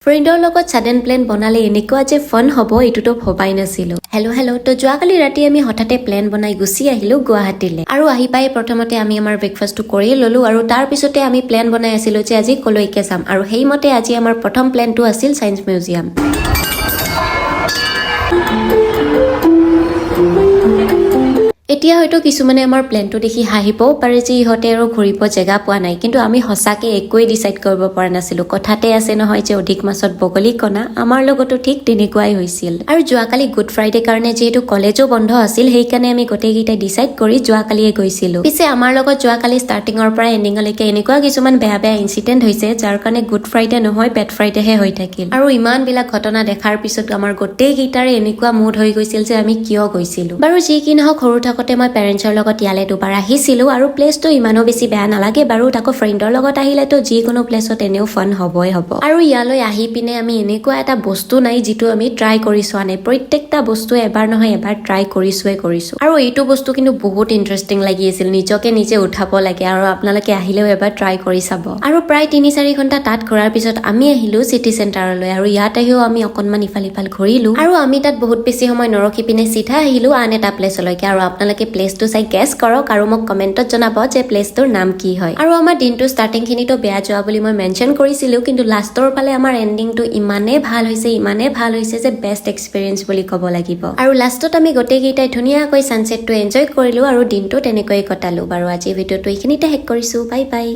ফ্ৰেণ্ডৰ লগত sudden plan বনালে এনেকুৱা যে ফান হ'ব, এইটোতো ভবাই নাছিলো। Hello' hello'. তো যোৱাকালি ৰাতি আমি হঠাতে প্লেন বনাই গুচি আহিলো গুৱাহাটীলৈ আৰু আহি পাই প্ৰথমতে আমি আমাৰ ব্ৰেকফাষ্টটো কৰি ল'লো আৰু তাৰপিছতে আমি প্লেন বনাই আছিলো যে আজি কলৈকে যাম। আৰু সেইমতে আজি আমাৰ প্ৰথম প্লেনটো আছিল ছায়েন্স মিউজিয়াম। এতিয়া হয়তো কিছুমানে আমাৰ প্লেনটো দেখি হাঁহিবও পাৰে যে ইহঁতে আৰু ঘূৰিব জেগা পোৱা নাই, কিন্তু আমি সঁচাকে একোৱেই ডিচাইড কৰিব পৰা নাছিলো। কথাতে আছে নহয় যে অধিক মাছত বগলী কণা, আমাৰ লগতো ঠিক তেনেকুৱাই হৈছিল। আৰু যোৱাকালি গুড ফ্ৰাইডে কাৰণে যিহেতু কলেজো বন্ধ আছিল, সেইকাৰণে আমি গোটেইকেইটাই ডিচাইড কৰি যোৱাকালিয়ে গৈছিলো। পিছে আমাৰ লগত যোৱাকালি ষ্টাৰ্টিঙৰ পৰা এণ্ডিঙলৈকে এনেকুৱা কিছুমান বেয়া বেয়া ইনচিডেণ্ট হৈছে, যাৰ কাৰণে গুড ফ্ৰাইডে নহয়, বেড ফ্ৰাইডেহে হৈ থাকিল। আৰু ইমানবিলাক ঘটনা দেখাৰ পিছত আমাৰ গোটেইকেইটাৰে এনেকুৱা মুড হৈ গৈছিল যে আমি কিয় গৈছিলো। বাৰু যি কি নহওক, সৰু থাকোঁতে মই পেৰেণ্টছৰ লগত ইয়ালৈ দুবাৰ আহিছিলো আৰু প্লেচটো ইমানো বেছি বেয়া নালাগে বাৰু। তাকো ফ্ৰেণ্ডৰ লগত আহিলেতো যিকোনো প্লেচত এনেও ফান হ'বই হ'ব। আৰু ইয়ালৈ আহি পিনে আমি এনেকুৱা এটা বস্তু নাই যিটো আমি ট্ৰাই কৰি চোৱা নাই। প্ৰত্যেকটা বস্তু এবাৰ নহয় এবাৰ ট্ৰাই কৰিছোৱে কৰিছো। আৰু এইটো বস্তু কিন্তু বহুত ইণ্টাৰেষ্টিং লাগি আছিল, নিজকে নিজে উঠাব লাগে আৰু আপোনালোকে আহিলেও এবাৰ ট্ৰাই কৰি চাব। আৰু প্ৰায় 3-4 ঘণ্টা তাত ঘূৰাৰ পিছত আমি আহিলো চিটি চেণ্টাৰলৈ আৰু ইয়াত আহিও আমি অকণমান ইফাল সিফাল ঘূৰিলো আৰু আমি তাত বহুত বেছি সময় নৰখি পিনে চিধা আহিলো আন এটা প্লেচলৈকে। আৰু আপোনালোকে প্লেচটো চাই গেছ কৰক আৰু মোক কমেণ্টত জনাব যে প্লেচটোৰ নাম কি হয়। আৰু আমাৰ দিনটোৰ ষ্টাৰ্টিংখিনিতো বেয়া যোৱা বুলি মই মেনশ্যন কৰিছিলো, কিন্তু লাষ্টৰ ফালে আমাৰ এণ্ডিংটো ইমানেই ভাল হৈছে, ইমানেই ভাল হৈছে যে বেষ্ট এক্সপিৰিয়েঞ্চ বুলি ক'ব লাগিব। আৰু লাষ্টত আমি গোটেইকেইটাই ধুনীয়াকৈ ছানছেটটো এনজয় কৰিলো আৰু দিনটো তেনেকৈয়ে কটালো। বাৰু, আজিৰ ভিডিঅ'টো এইখিনিতে শেষ কৰিছো। Bye bye.